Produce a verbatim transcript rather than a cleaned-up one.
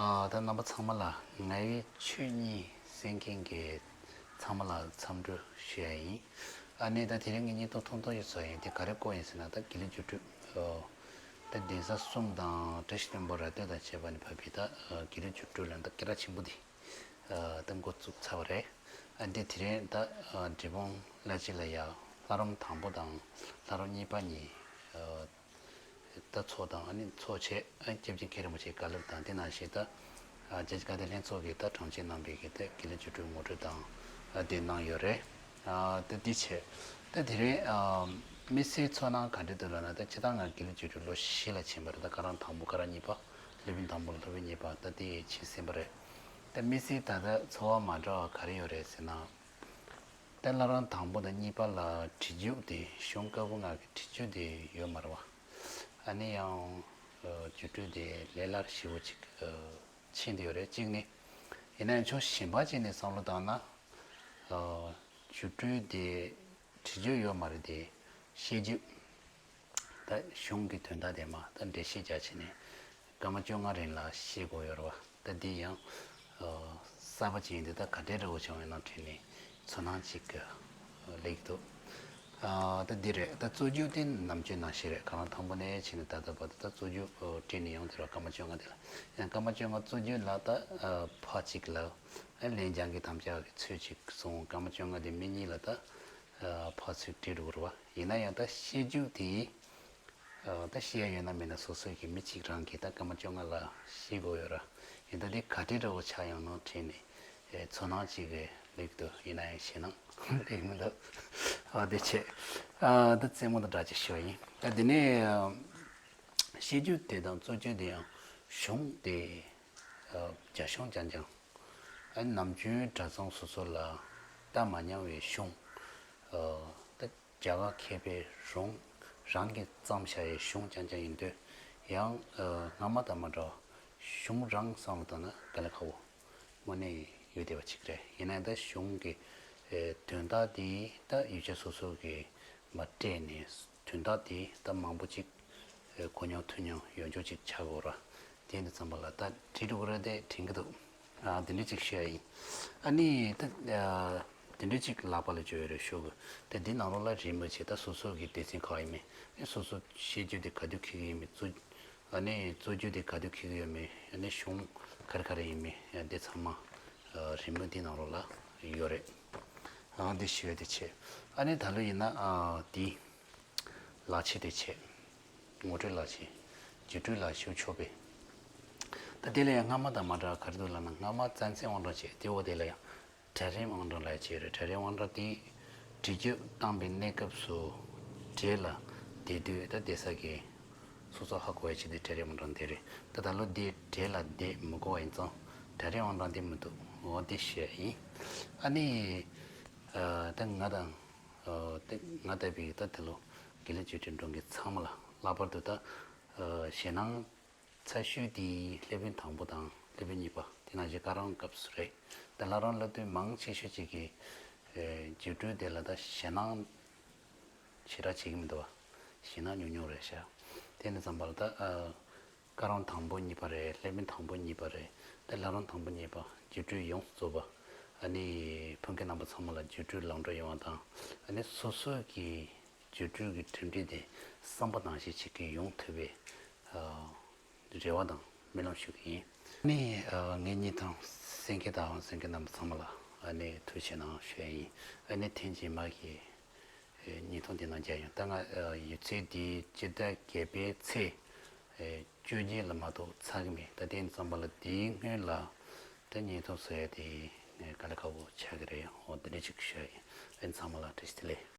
ཨ། ད་རྣམ་པ་ཚང་མ་ལ་ངའི་ཆོས་གཉིས་གསན་མཁན་གྱི་ཚང་མ་ལ་འཚམས་འདྲི་ཞུ་ཡ་ཡིན། ཨ་ནི་ད་དེ་རིང་ངས་བརྙན་ཐུང་ཐུང་ཐུང་ཞིག་བཟོ་ཡ་ཡིན། དེ་ག་རེ་བཀོད་ཡིན་ཟེར་ན། ད་དགེ་ལེགས་སྒྱུ་འཕྲུལ། ཨ། ད་གདན་ས་གསུམ་དང་བཀྲ་ཤིས་ལྷུན་པོ་ར་སྟོད་དང་བཅས་པ་ནས་ཕབ་པའི་ད་དགེ་ལེགས་སྒྱུ་འཕྲུལ་ལ་ད་སྐད་གྲགས་ཆེན་པོ་འདི་ད་འགོ་བཙུགས་ཚར་བ་རེད། ཨ། འདི་དེ་རིང་ད་འབྲས་སྤུངས་བླ་སྤྱི་ལ་ཡ་ལྷ་རམས་དང་པོ་དང་ལྷ་རམས་གཉིས་པ་གཉིས། ཨ། ད་ཚོགས་དང་། ཨ་ནི་ཚོགས་བྱས། ཨ། སྐྱབས་རྗེ་མཁན་རིན་པོ་ཆེའི་བཀའ་སློབ་དང་། དེ་ནང་བཞིན་ད་ཨ་རྒྱ་ཆེའི་དགའ་ལྡན་ལྷན་ཚོགས་ཀྱིས་ད་དྲུང་ཆེ་གནང་བའི་གི་ད་དགེ་ལེགས་སྒྱུ་འཕྲུལ་ངོ་སྤྲོད་དང་། ཨ། དེ་གནང་ཡོད་རེད། ཨ། ད་འདི་བྱས། ད་དེ་རིང་ཨ་དམིགས་བསལ་ཚོར་སྣང་ག་འདྲ་འདུག་ལབ་ན། ད་སྤྱིར་བཏང་ང་དགེ་ལེགས་སྒྱུ་འཕྲུལ་ལོ་བཞི་ལ་ཕྱིན་པ་རེད། ད་སྐར་རམས་དང་པོ། སྐར་རམས་གཉིས་པ། སློབ་དཔོན་དང་པོ་ལ་སློབ་དཔོན་གཉིས་པ། ད་དེ་ཕྱིན་ཟིན་པ་རེད། ད་དམིགས་བསལ་ད་ལྟ་ཚོར་བ་མ་འདྲ་བ་ག་རེ་ཡོད་རེད་ཟེར་ན། ད་ལྷ་རམས་དང་པོ་དང་གཉིས་པ་ལ་བྲིས་རྒྱུགས་དེ། གཞུང་བཀའ་པོད་ལྔ་གི་བྲིས་རྒྱུགས་དེ་ཡོད་མ་རེད་བ། ཨ་ནི་ཡང་ཨ་སྒྱུ་འཕྲུལ་དེ་ལས་སླ་ཞེ་པོ་ཅིག་ཨ་ཕྱིན་བསྡད་ཡོད་རེད། གཅིག་ནི། ཡིན་ན་ཡང་ཕྱོགས་གཞན་པ་ཅིག་ནས་བསམ་བློ་བཏང་ན། ཨ་སྒྱུ་འཕྲུལ་དེ་བྲིས་རྒྱུགས་ཡོད་མ་རེད་དེ། བཤད་རྒྱུགས། ད་གཞུང་གི་དོན་དག་དེ་མར་ད་འགྲེལ་བཤད་རྒྱག་བྱས་ནས་སྐར་མ་བཅོ་ལྔ་རིང་ལ་ཤེས་དགོས་ཡོད་རེད་བ། ད་འདི་ཡང་ཨ་གསར་པ་ཅིག་ཡིན་དུས་ད་ག་འདྲའི་འདྲ་བོ་བྱུང་བའི་ནང་དྲན་ནས་ཚོར་སྣང་ཅིག་སླེབས་ཀྱི་འདུག། ཨ་ད་འདི་རེད། ད་རྩོམ་རྒྱུགས་དེ་ནམ་རྒྱུན་ནང་བཞིན་རེད། སྐར་རམས་དང་པོ་ནས་བྱས་ནས་ད་ལྟ་བར་དུ་ད་རྩོམ་རྒྱུགས་ཨ་སྤྲད་ནས་ཡོང་བསྡད་རེད་བ། སྐར་མ་བཅོ་ལྔ་དེ་ལ། ཡང་སྐར་མ་བཅོ་ལྔ་རྩོམ་རྒྱུགས་ལ་ད་ཨ་ཕར་གཅིག་ལ། ཨ་ལན་རྒྱག་མཁན་དམ་བཅའ་གི་ཚོད་ཅིག་སོང་། སྐར་མ་བཅོ་ལྔ་དེ་མི་གཉིས་ལ་ད་ཨ་ཕར་ཚུར་བྲིས་འགྲོ་གི་རེད་བ། ཡིན་ན་ཡང་ད་བཤད་རྒྱུགས་དེ། ཨ་ད་བཤད་ཡ་ཡོད་ན་མེད་ན་སོ་སོ་གི་མི་གཅིག་རང་གིས་ད་སྐར་མ་བཅོ་ལྔ་ལ་བཤད་དགོས་ཡོད་ར། ཡིན་ད་དེ་ག་འདྲའི་འདྲ་བོ་ཆགས་ཡོང་ནང་དྲན་ནས་ཨེ་ཚོར་སྣང་ཅིག་གི་སླེབས་འདུག། ཡིན་ན་ཡང་ཞེད་སྣང་སླེབས་མི་འདུག། ཨ་དེ་བྱས། ཨ་ད་རྩེད་མོ་དང་འདྲ་ཅིག་ཞུ་བ་ཡིན། ཨ་དེ་ནས་ཨ་བཤད་རྒྱུགས་དེ་དང་རྩོམ་རྒྱུགས་དེ་ཡང་གཞུང་དེ་ཨ་རྒྱ་གཞུང་རྐྱང་རྐྱང་། ཨ་ནམ་རྒྱུན་གྲྭ་ཚང་སོ་སོ་ལ་ལྟ་མ་མྱོང་བའི་གཞུང་། ཨ་ད་རྒྱ་གར་མཁས་པའི་རང་རང་གིས་བརྩམས་བཞག་པའི་གཞུང་རྐྱང་རྐྱང་ཡིན་དུས། ཡང་ཨ་སྔ་མ་དང་མ་འདྲ་བ། གཞུང་རང་བསམ་བློ་བཏང་ན་དཀའ་ལས་ཁག་པོ་དངོས་གནས་ཡོད་བསྡད་པ་ཅིག་རེད། ཡིན་ན་ད་གཞུང་གི་ཨེ་དོན་དག་དེ་ད་ཡིག་ཆ་སོ་སོ་གིས་མར་སྤྲད་ནས། དོན་དག་དེ་ད་མང་པོ་ཅིག་ཨེ་གོ་མྱོང་ཐོས་མྱོང་ཡོད་མཁན་ཅིག་ཆགས་དགོས་ར། དེ་འདི་ཙམ་པ་ལ་ད་བྲིས་འགྲོ་གི་རེད་དེ་དྲན་གྱི་འདུག། ཨ་དེ་འདྲ་ཅིག་བཤད་ཡ་ཡིན། ཨ་ནི་ད་ཨ་དེ་འདྲ་ཅིག་ལག་པ་ལ་འབྱོར་ཡོད་རེད་ཤོག་གི། ད་འདི་ནང་ལོགས་ལ་རིན་པོ་ཆེ་ད་སོ་སོ་གི་སྡེ་ཚན་ག་པར་ཡིན་མིན། ཨ་སོ་སོ་བཤད་རྒྱུགས་དེ་ག་དུས་འཁྱེར་གྱི་ཡིན་མིན། རྩོམ་ཨ་ནི་རྩོམ་རྒྱུགས་དེ་ག་དུས་འཁྱེར་གྱི་ཡོད་མིན། ཨ་ནི་གཞུང་ག་རེ་ག་རེ་ཡིན་མིན། ཨ་འདི་ཚང་མ་ཨ་རིན་པོ་འདི་ནང་ལོགས་ལ་ཡོད་རེད། ཨ་འདི་ཞུ་ཡ་དེ་བྱས། ཨ་ནི་ད་ལོ་ཡིན་ན་ཨ་འདི་ལག་ཆས་དེ་བྱས། ངོ་སྤྲོད་ལག་ཆས། སྒྱུ་འཕྲུལ་ལག་ཤུབས་ཕྱོགས་པས། ད་དེ་ལ་ཡང་སྔ་མ་དང་མ་འདྲ་བ་ག་རེ་འདུག་ལབ་ན། སྔ་མ་རྩ་འཛིན་དབང་གྲགས་བྱས། དེ་འོག་དེ་ལ་ཡང་གྲལ་རིམ་དབང་གྲགས་ལབ་ཡ་བྱས་རེད། གྲལ་རིམ་དབང་གྲགས་དེ་བྲིས་རྒྱུགས་བཏང་པའི་གནས་སྐབས་སུ་གྲལ་ལ་བསྡད་དུས་ད་བསྡད་ས་གི་སོ་སོ་ཧ་གོ་ཡ་ཆེད་དུ་གྲལ་རིམ་དབང་གྲགས་འདི་རེད། ད་ད་ལོ་འདི་གྲལ་ལ་བསྡད་མི་དགོས་པ་ཡིན་ཙང་གྲལ་རིམ་དབང་གྲགས་འདི་མི་འདུག། འོ་འདི་བཤད་ཡིན། ཨ་ནི་ཨ་ད་ང་དང་ཨ་ད་ང་ལྟ་བུའི་ད་ད་ལོ་དགེ་ལེགས་སྒྱུ་འཕྲུལ་འགྲོ་མཁན་ཚང་མ་ལ། ལྷག་པར་དུ་ད་ཨ་ཞེད་སྣང་ཚ་ཤོས་དེ་སློབ་དཔོན་དང་པོ་དང་སློབ་དཔོན་གཉིས་པ། དེ་ནང་བཞིན་སྐར་རམ་སྐབས་སུ་རེད། ད་ལྷ་རམ་སློབ་དཔོན་མང་ཆེ་ཤོས་ཅིག་གིས་ཨེ་སྒྱུ་འཕྲུལ་དེ་ལ་ད་ཞེད་སྣང་ཞེ་དྲག་བྱེད་ཀྱི་མི་འདུག་བ། ཞེད་སྣང་ཉུང་ཉུང་རེད་ཤག། དེ་ནས་བསམ་པར་ད་ཨ་སྐར་རམ་དང་པོ་གཉིས་པ་རེད། སློབ་དཔོན་དང་པོ་གཉིས་པ་རེད། ད་ལྷ་རམ་དང་པོ་གཉིས་པ་སྒྱུ་འཕྲུལ་ཡོངས་སུ་རྫོགས་པ། ཨ་ནི་ཕ་གི་རྣམ་པ་ཚང་མ་ལ་སྒྱུ་འཕྲུལ་ལམ་འགྲོ་ཡོང་བ་དང་། ཨ་ནི་སོ་སོ་གི་སྒྱུ་འཕྲུལ་གྱི་གྲུབ་འབྲས་དེ་བསམ་པ་ནང་བཞིན་ཅིག་གི་ཡོང་ཐུབ་པའི་ཨ་རེ་བ་དང་སྨོན་ལམ་ཞུ་གི་ཡིན། ཨ་ནི་ཨ་ངའི་བརྙན་ཐུང་གསན་མཁན་དང་གསན་མཁན་རྣམ་པ་ཚང་མ་ལ་ཨ་ནི་ཐུགས་རྗེ་གནང་ཞུ་ཡ་ཡིན། ཨ་ནི་ཐེངས་རྗེས་མ་གི་ཨ་བརྙན་ཐུང་འདི་ནང་མཇལ་ཡོང་། ད་ང་ཨ་ཡོད་ཚད་འདི་སྤྱི་ཟླ་བརྒྱད་པའི་ཚེས་ཨ་བཅོ་བརྒྱད་ལ་མ་གཏོགས་ཚར་གི་མེད། ད་དེ་ཙམ་པ་ལ་དེའི་སྔོན་ལ་ད་བརྙན་ཐུང་བཟོ་ཡ་དེ་ཨ་དཀའ་ལས་ཁག་པོ་ཆགས་ཀྱི་རེད། འོ་དེ་འདྲ་ཅིག་ཞུ་ཡ་ཡིན། ཨ་ནི་ཚང་མ་ལ་བཀྲ་ཤིས་བདེ་ལེགས།